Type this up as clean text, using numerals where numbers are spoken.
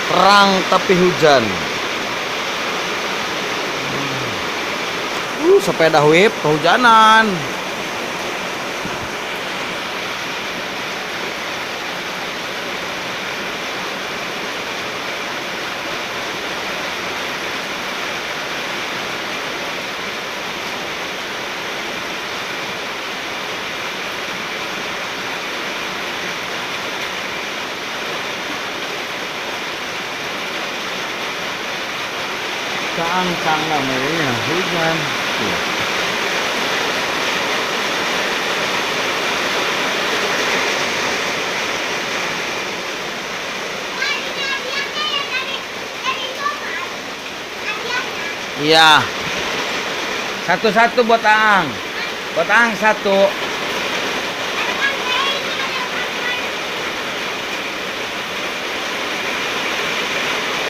Terang tapi hujan. Sepeda whip kehujanan. Cangcang namanya hujan. Tuh. Iya. Satu-satu buat Aang. Buat Aang satu.